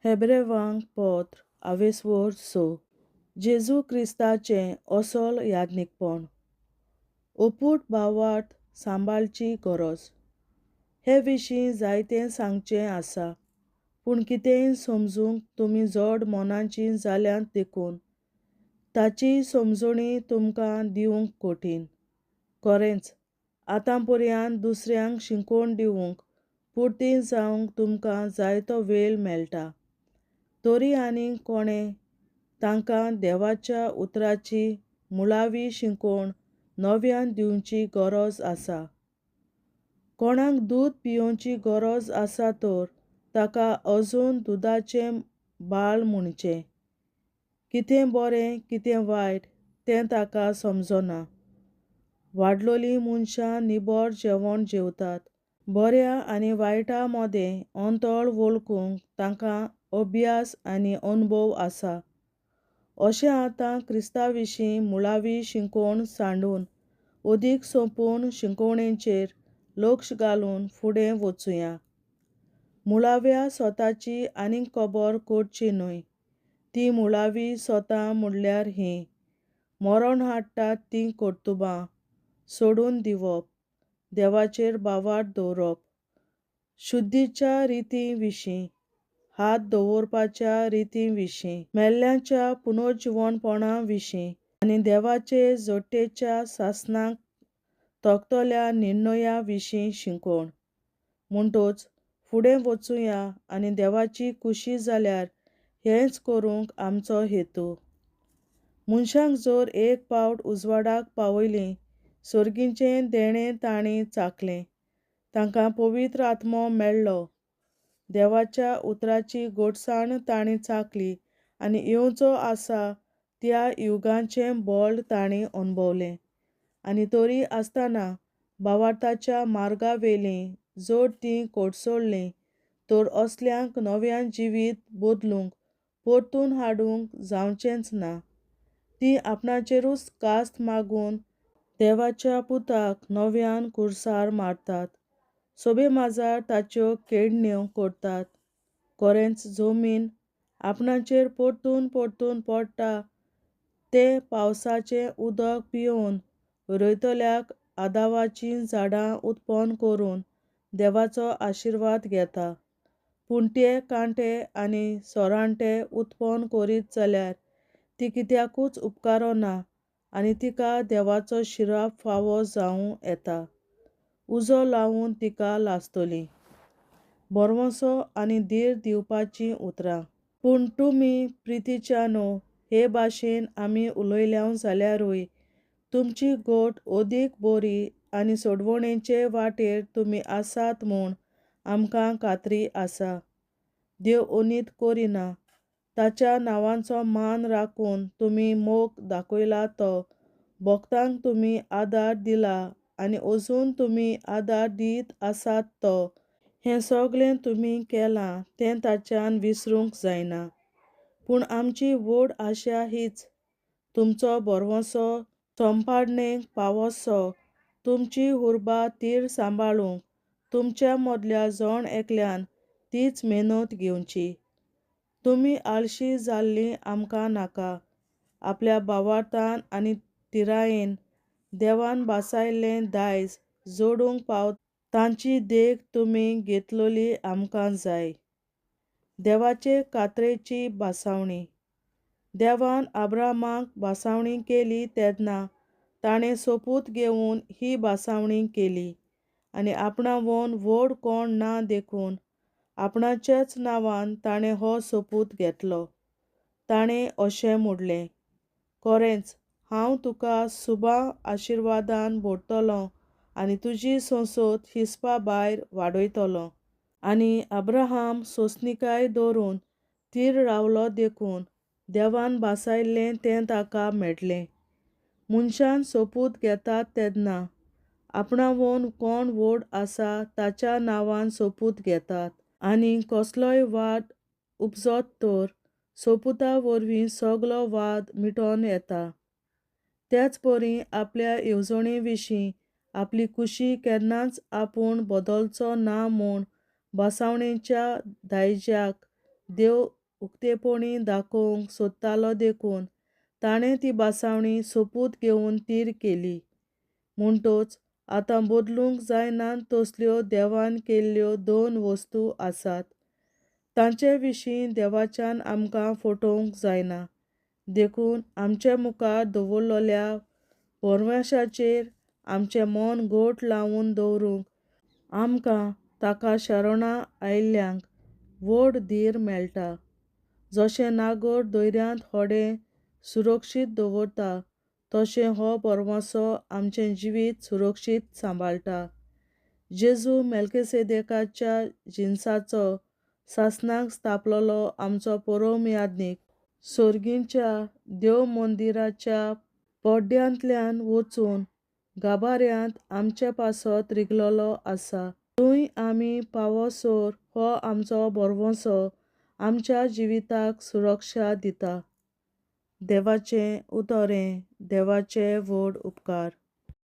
हेब्रेवांक पत्र आवेस्वोर स. जेजू क्रिस्ताचें असोल याज्ञिकपण. अपूट भावार्त सांबाळची गरज. हे विशीं जायतें सांगचें आसा, पूण कितेंय समजूंक तुमी जड मनाचीं जाल्यांत देखून, ताची समजणी तुमकां दिवंक कठीण. खरेंच, आतां पर्यांत दुसऱ्यांक शिकोवन दिवंक पुरती जावंक तुमकां जायतो वेळ मेळटा. तरी आनी कोणें तांकां देवाच्या उतराची मुळावी शिकोवण नव्यान दिवची गरज आसा. कोणाक दूद पियोवची गरज आसा तर ताका अजून दुदाचें बाळ म्हणचें. कितें बरें कितें वायट तें ताका समजना. वाडलोलीं मनशां निबर जेवण जेवतात. बऱ्या आनी वायटा मदें अंतळ वळखूंक तांकां अभ्यास आनी अणभव आसा. अशें आतां क्रिस्ता विशीं मुळावी शिकोवण सांडून अदीक सोंपून शिकोवणेचेर लक्ष घालून फुडें वचुया. मुळाव्या सोताची आनीक खबर करची न्हय. तीं मुळावीं सोतां म्हणल्यार हीं, मरण हाडटात तीं कर्तुबां सोडून दिवप, देवाचेर भावार्त दवरप, शुद्धीच्या रितीं विशीं, हात दवरपाच्या रितीं विशीं, मेल्ल्यांच्या पुनर्जिवणपणा विशीं आनी देवाचे जोडटेच्या सासणाक तोखतल्या निर्णया विशीं शिकोवण. म्हणटच फुडें वचुया आनी देवाची खुशी जाल्यार हेंच करूंक आमचो हेतू. मनशांक जर एक पावट उजवाडाक पावयलीं, सर्गीचें देणें तांणी चाखलें, तांकां पवित्र आत्मो मेळ्ळो, देवाच्या उतराची गोडसाण तांणी चाखली आनी येवचो आसा त्या युगाचें बळ तांणी अणभवलें. आनी तरी आसतना भावार्थाच्या मार्गा वेलीं जर तीं कडसरलीं तर असल्यांक नव्यान जिवीत बदलूंक परतून हाडूंक जावचेंच ना. तीं आपणाचेरूच कास्त मागून देवाच्या पुताक नव्यान कुर्सार मारतात. सोबे माजार ताच्यो केडण्यो करतात. खरेंच जमीन आपणाचेर परतून परतून पडटा तें पावसाचें उदक पियोवन रोयतल्याक आदावाचीं झाडां उत्पन्न करून देवाचो आशिर्वाद घेता. पूण ते कांटे आनी सोरांटे उत्पन्न करीत जाल्यार ती कित्याकूच उपकारना आनी तिका देवाचो शिराप फावो जावं येता. उजो लावन तिका लासतली. भरवंसो आनी धीर दिवपाचीं उतरां. पूण तुमी प्रितीच्यानो, हे भाशेन आमी उलयल्याव जाल्यारूय तुमची गोट अदीक बरी आनी सोडवणेचे वाटेर तुमी आसात म्हूण आमकां खात्री आसा. देव अनीत करिना. ताच्या नांवाचो मान राखून तुमी मोग दाखयला तो भक्तांक तुमी आदार दिला आनी अजून तुमी आदार दीत आसात तो, हें सगळें तुमी केलां तें ताच्यान विसरूंक जायना. पूण आमची व्हड आशा हीच, तुमचो भरवंसो सोंपारणेक पावोसो तुमची उर्बा तीर सांबाळूंक तुमच्या मदल्या जण एकल्यान तीच मेहनत घेवची. तुमी आळशी जाल्लीं आमकां नाका. आपल्या भावार्थान आनी तिरायेन देवान भासायल्लें दायज जोडूंक पावत तांची देख तुमी घेतलेली आमकां जाय. देवाचे कात्रेची भासावणी. देवान आब्रामाक भासावणी केली तेन्ना ताणें सोपूत घेवन ही भासावणी केली आनी आपणावन व्हड कोण ना देखून आपणाच्याच नांवान ताणें हो सोपूत घेतलो. ताणें अशें म्हणलें, खरेंच हांव तुका सुबा आशिर्वादान भरतलों आनी तुजी संसद हिसपा भायर वाडयतलो. आनी अब्राहाम सोंसणिकाय दवरून थीर रावलो देखून देवान भासायल्लें तें ताका मेळ्ळें. मनशान सोपूत घेतात तेन्ना आपणावन कोण व्हड आसा ताच्या नांवान सोपूत घेतात. आनी कसलोय वाद उपजत तर सोपुता वरवीं सगलो वाद मिटोवन येता. तेच परी आपल्या येवजणे विशीं आपली खुशी केन्नाच आपूण बदलचो ना म्हूण भासावणेच्या दायज्याक देव उक्तेपणी दाखोवंक सोदतालो देखून ताणें ती भासावणी सोपूत घेवन थीर केली. म्हुणटोच आतां बदलूंक जायनात तसल्यो देवान केल्ल्यो दोन वस्तू आसात. तांचे विशीं देवाच्यान आमकां फटोवंक जायना. देखून आमचे मुखार दवरलेल्या भरवंशाचेर आमचें मन घट लावन दवरूंक आमकां ताका शरणां आयिल्ल्यांक व्हड धीर मेळटा. जशें नागर धैर्यांत होडें सुरक्षीत दवरता तशें हो भरवंसो आमचें जिवीत सुरक्षीत सांबाळटा. जेजू मेल्केसेदेकाच्या जिनसाचो सासणाक स्थापलेलो आमचो परम याज्ञीक सर्गीच्या देव मंदिराच्या पड्ड्यांतल्यान वचून गाभाऱ्यांत आमचे पासत रिगलेलो आसा. थंय आमी पावसर हो आमचो भरवंसो आमच्या जिविताक सुरक्षा दिता. देवाचें उतर हें देवाचे व्हड उपकार.